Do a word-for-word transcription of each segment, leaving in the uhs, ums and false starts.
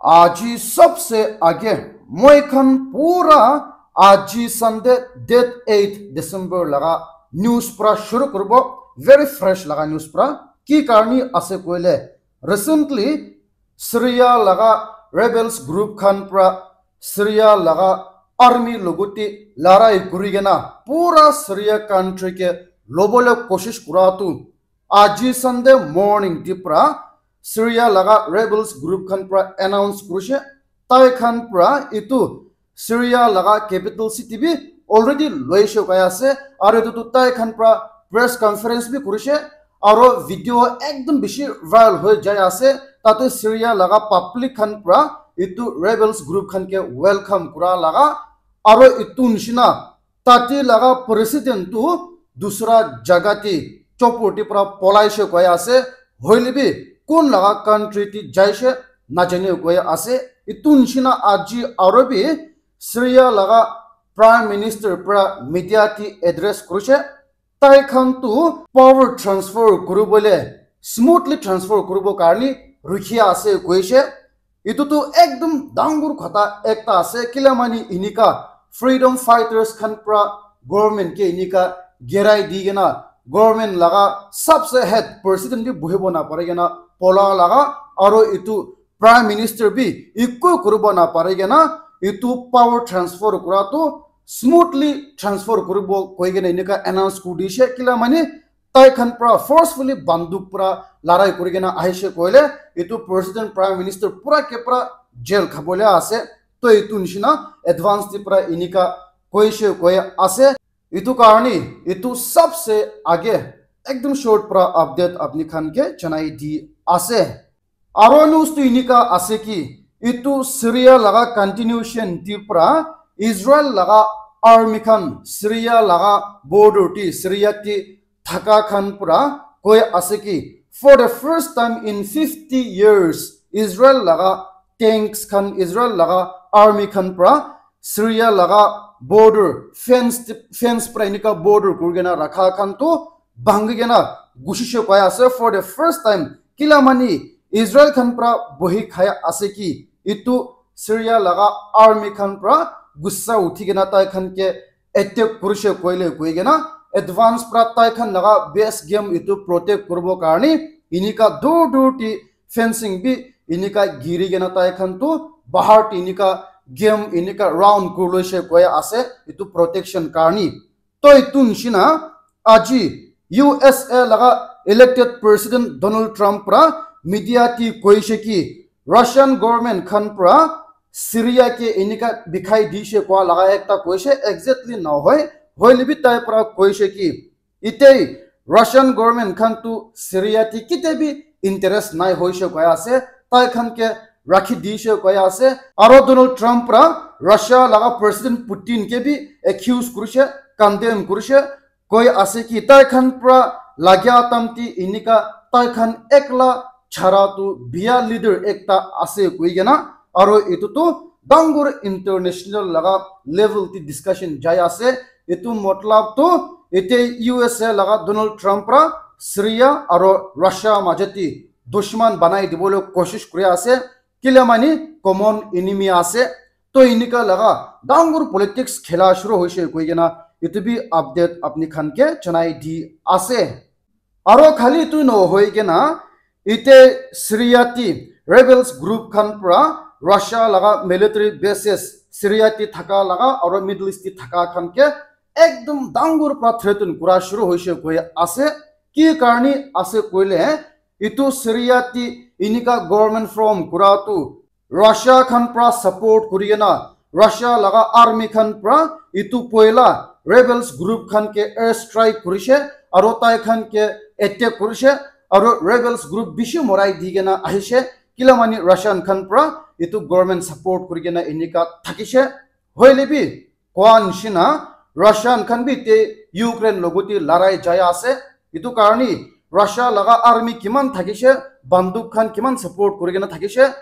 Aji sabse age, moi khan pura aji Sunday, date eight December laga news pra shuru kuribo, very fresh laga news pra. Ki karni ase koile, recently Syria laga rebels group khan pra Syria laga army logote larai kuri kena pura Syria country ke lobole koshish kura tu aji Sunday morning te pra Syria laga rebels group khan pra announce kurishe. Tai khan pra itu Syria laga capital city bi already loishe koi ase, aru itu tu tai khan pra press conference bi kurishe, aru video ekdum bishi viral hoi jai ase. Tate Syria laga public khan pra itu rebels group khan ke welcome kura laga, aru itu nishina tate laga president tu dusra jaga te chopper te pra polaishe koi ase, hoile bi kun laga country te jaishe najane koi ase. Itu nishina aji aru bi Syria laga prime minister pra media te address kurishe. Tai khan tu power transfer kuribole, smoothly transfer kuribo karni rukhi ase koishe. Itu tu ekdum dangor khota ekta ase, kila mani inika freedom fighters khan pra government ke inika gerai di kena government laga sabse head president bi buhibo na pare kena pola laga, aru itu prime minister bi eku kuribo na pare kena itu power transfer kura tu smoothly transfer kuribo koi kena inika announce kuri dishe. Kila mani tai khan pra forcefully banduk pra larai kuri kena ahishe koile, itu president prime minister pura ke pura jail khabole ase. To itu nishina advance te pra inika koishe koi ase. Itu karni itu sabse age ekdum short pra update apni khan ke janai di ase. Aro news tu inika ase ki, itu Syria laga continuation te pra Israel laga army khan Syria laga border te, Syria te thaka khan pra koi ase ki, for the first time in fifty years, Israel laga tanks khan, Israel laga army khan pra Syria laga border fence, fence pra inika border kuri kena rakha khan tu bhangi kena gushishe koi ase for the first time. Kila mani Israel khan pra bohi khaya ase ki, itu Syria laga army khan pra gussa uthi kena tai khan ke attack kurishe koile koi kena advance pra tai khan laga base game itu protect kuribo karni inika dur dur ti fencing bi inika giri kena tai khan tu bahar ti inika game inika round kuri loishe koi ase itu protection karni. To itu nishina aji U S A laga elected president Donald Trump pra media ti koishe ki Russian government khan pra Syria ke inika bikhai dishe kua laga ekta koishe, exactly nohoi, hoile bi tai pra koishe ki ite Russian government khan tu Syria ti kite bi interest nai hoishe koi ase, tai khan ke rakhi dishe koi ase. Aro Donald Trump pra Russia laga president Putin ke bi accuse kurishe, condemn kurishe, koi ase ki tai khan pra lagya tam ti inika tai khan ekla chara tu bia leader ekta ase koi kena, aro itu tu dangor international laga level ti discussion jai ase. Itu matlab tu ite U S A laga Donald Trump pra Syria aro Russia majati dushman banai dibole koshish kuri ase, kile mani common enemy ase. To inika laga dangor politics khela shuru hoishe koi kena itu bi update apni khan ke janai di ase. Aro khali tu no hoi kena ite Syria ti rebels group khan pra Russia laga military bases Syria ti thaka laga aro Middle East ti thaka khan ke ekdom dangor pra threaten kura shuru hoishe koi ase. Ki karni ase koile itu Syria ti inika government form kura tu Russia khan pra support kuri kena Russia laga army khan pra itu poila rebels group khan ke air strike kurishe aro tai khan ke attack kurishe aro rebels group bishi morai di kena ahishe, kila mani Russian khan pra itu government support kuri kena inika thakishe. Hoile bi koa nishina Russian khan bi te Ukraine logote larai jai ase. Itu karni Russia laga army kiman thakishe, banduk khan kiman support kuri kena thakishe,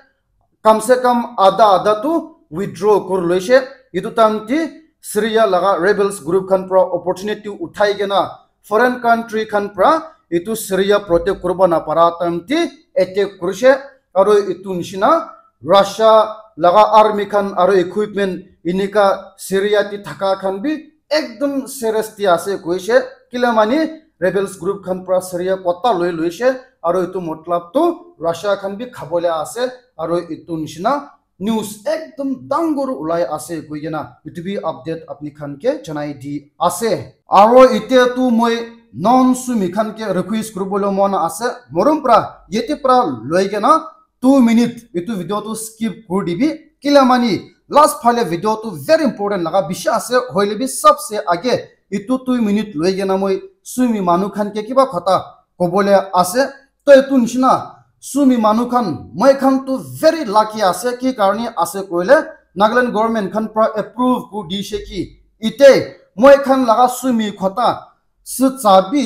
kam se kam adha adha tu withdraw kuri loishe. Itu time ti Syria laga rebels group khan pra opportunity uthai kena foreign country khan pra itu Syria protect kuribo na para time ti attack kurishe. Aro itu nishina Russia laga army khan aro equipment inika Syria ti thaka khan bi ekdum serious ti ase koishe. Kila mani rebels group khan pra Syria kota loi loishe, aro etu matlab tu Russia khan bi khabole ase, aro etu nishina news ekdum dangor ulai ase koi kena etu bi update apni khan ke janai di ase. Aro etia tu moi non Sumi khan ke request kuribole mon ase, morom pra yate pra loi kena two minute etu video tu skip kuri dibi. Kila mani last phale video tu very important laga bishi ase, hoile bi sabse age etu two minute loi kena moi Sumi manu khan ke kiba khota kobole ase. To etu nishina Sumi manu khan, moi khan tu very lucky ase, ki karni ase koile Nagaland government khan pra approve kuri dishe ki ite moi khan laga Sumi khota sitsa bi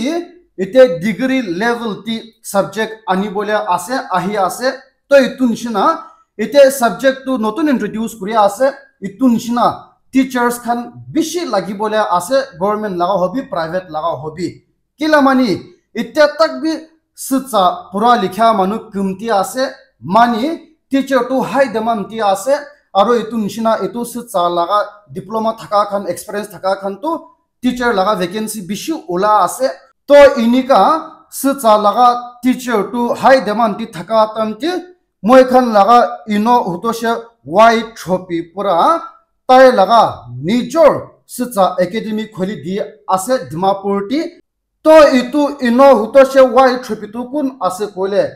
ite degree level ti subject anibole ase, ahi ase. To etu nishina ite subject tu notun introduce kuri ase, etu nishina teachers khan bishi lagibole ase, government laga hobi, private laga hobi. Kila mani, itya tak bi sitsa pura likha manu kumti ase, mani teacher tu high demand ti ase, aro etu nishina etu sitsa laga diploma thaka khan, experience thaka khan tu teacher laga vacancy bishi ula ase. To inika sitsa laga teacher tu high demand ti thaka time ti moi khan laga ino hutoshe Y Trophy pura tai laga nijor sitsa academy khuli di ase Dimapur ti. To itu ino hutoshe Y Trophy tu kun ase koile,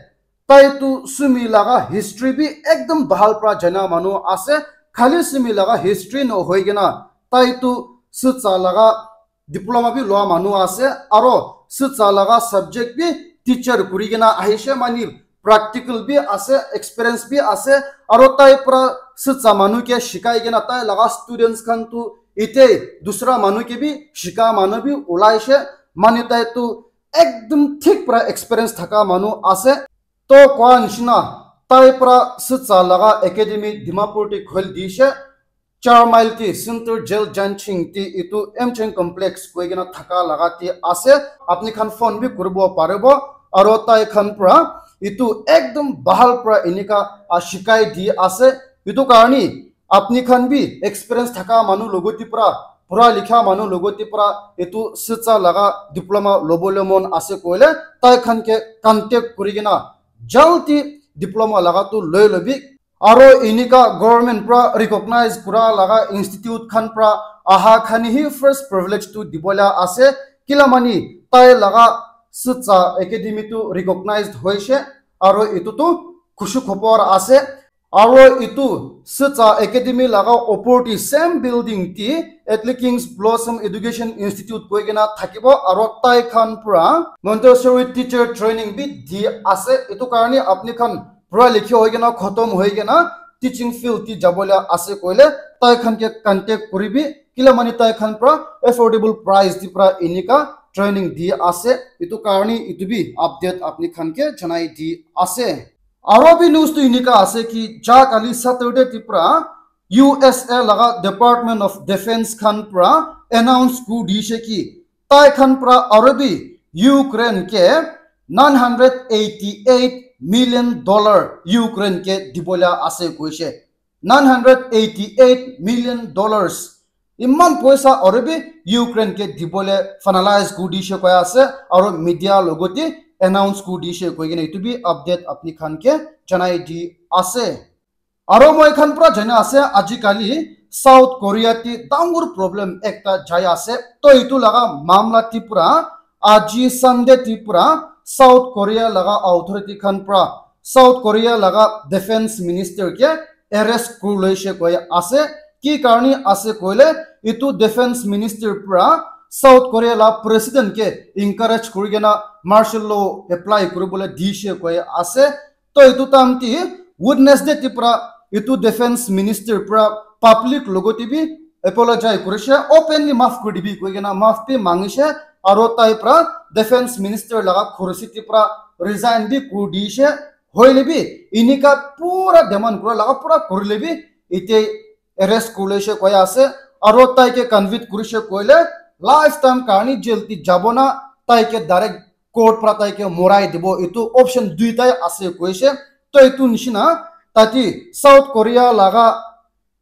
tai tu Sumi laga history bi ekdum bahal pra jana manu ase. Khali Sumi laga history no hoi kena tai tu sitsa laga diploma bi loa manu ase, aro sitsa laga subject bi teacher kuri kena ahishe, mani practical bi ase, experience bi ase, aro tai pra sitsa manu ke shikai kena tai laga students khan tu ite dusra manu ke bi shika manu bi ulaishe, mani tai tu ekdum thik pra experience thaka manu ase. To koa nishina tai pra sitsa laga academy Dimapur ti khol dishe, char mile ti Center Jail Janching ti itu M Cheng Complex koi kena thaka laga ti ase. Apni khan phone bi kuribo paribo. Aro tai khan pra itu ekdum bahal pra enika, ah, shikai di ase. Itu karni apni khan bi experience thaka manu logoti pra, pura likha manu logoti pra itu sitsa laga diploma lobole mon ase koile tai khan ke contact kuri kena jaldi diploma laga tu loi lobi. Aro enika government pra recognize kura laga institute khan pra aha khan hi first privilege tu dibola ase. Kila mani tai laga sitsa academy tu recognized hoishe. Aro itu tu khushi khobor ase. Aro itu sitsa academy laga opor ti same building ti Atlee Kings Blossom Education Institute koi kena thakibo. Aro tai khan pra Montessori teacher training bi di ase. Itu karni apni khan pura likhi hoi kena khotom hoi kena teaching field ti jabole ase koile tai khan ke contact kuribi. Kila mani tai khan pra affordable price ti pra enika training di ase. Itu karni itu bi update apni khan ke janai di ase. Aro bi news tu enika ase ki ja kali Saturday ti pra U S A laga Department of Defense khan pra announce ku dishe ki tai khan pra aro bi Ukraine ke nine hundred eighty eight million dollar Ukraine ke dibola ase koishe. Nine hundred eighty eight million dollars. Iman poisa aro bi Ukraine ke dibole finalize ku dishe koi ase, aro media logote announce ku dishe koi kena itu bi update apni khan ke janai di ase. Aro moi khan pura jana ase, ajikali South Korea ti dangor problem ekta jai ase. To itu laga mamla ti pura aji Sunday ti pura South Korea laga authority khan pura South Korea laga defense minister ke arrest kuri loishe koi ase. Ki karni ase koile, itu defense minister pura South Korea la president ke encourage kuri kena martial law apply kuribole dishe koi ase. To itu time ti Wednesday ti pura itu defense minister pura public logote bi apologize kurishe, openly maaf kuri dibi koi kena maaf bi mangishe, aro tai pura defense minister laga khursi ti pura resign bi kuri dishe. Hoile bi inika pura demand kura laga pura kurile bi ite arrest kurishe koi ase, aro tai ke convict kurishe koile lifetime karni jail ti jabo na, tai ke direct court pra tai ke morai dibo, itu option duitai ase koishe. To itu nishina Tate South Korea laga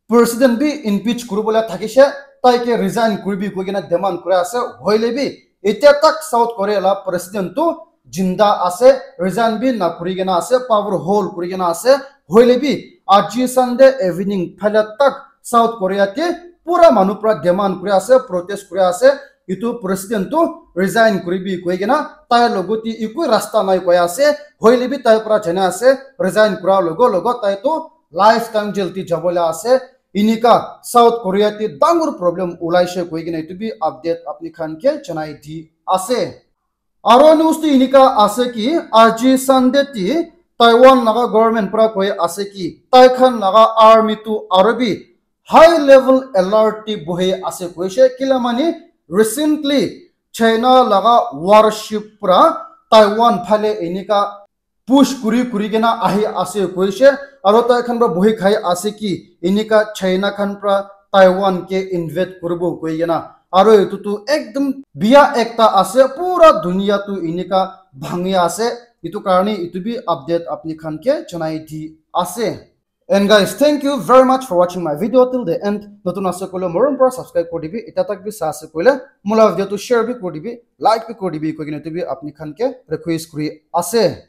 president bi impeach kuribole thakishe, tai ke resign kuribi koi kena demand kuri ase. Hoile bi etia tak South Korea la president tu jinda ase, resign bi na kuri kena ase, power hold kuri kena ase. Hoile bi aji Sunday evening phale tak South Korea te pura manu pra demand kuri ase, protest kuri ase, itu president tu resign kuribi koi kena tai logot te eku rasta nai koi ase. Hoile bi tai pra jana ase, resign kura logo logo tai tu lifetime jail te jabole ase. Inika South Korea te dangor problem ulaishe koi kena itu bi update apni khan ke janai di ase. Aro news tu inika ase ki aji Sunday ti Taiwan laga government pra koi ase ki tai khan laga army tu aro bi high level alert ti bohe ase koishe. Kila mani recently China laga warship pra Taiwan phale inika push kuri kuri kena ahi ase koishe. Aro tai khan pra bohi khai ase ki inika China khan pra Taiwan ke invade kuribo koi kena. Aro itu tu ekdom biya ekta ase, pura dunia tu inika bhangi ase. Itu karne itu bi update apni khan ke janai di ase. And guys, thank you very much for watching my video till the end. Notun ase koile morom pra subscribe kuri dibi, eta tak bi sa ase koile mola video tu share bi kuri dibi, like bi kuri dibi koi kena itu bi apni khan ke request kuri ase.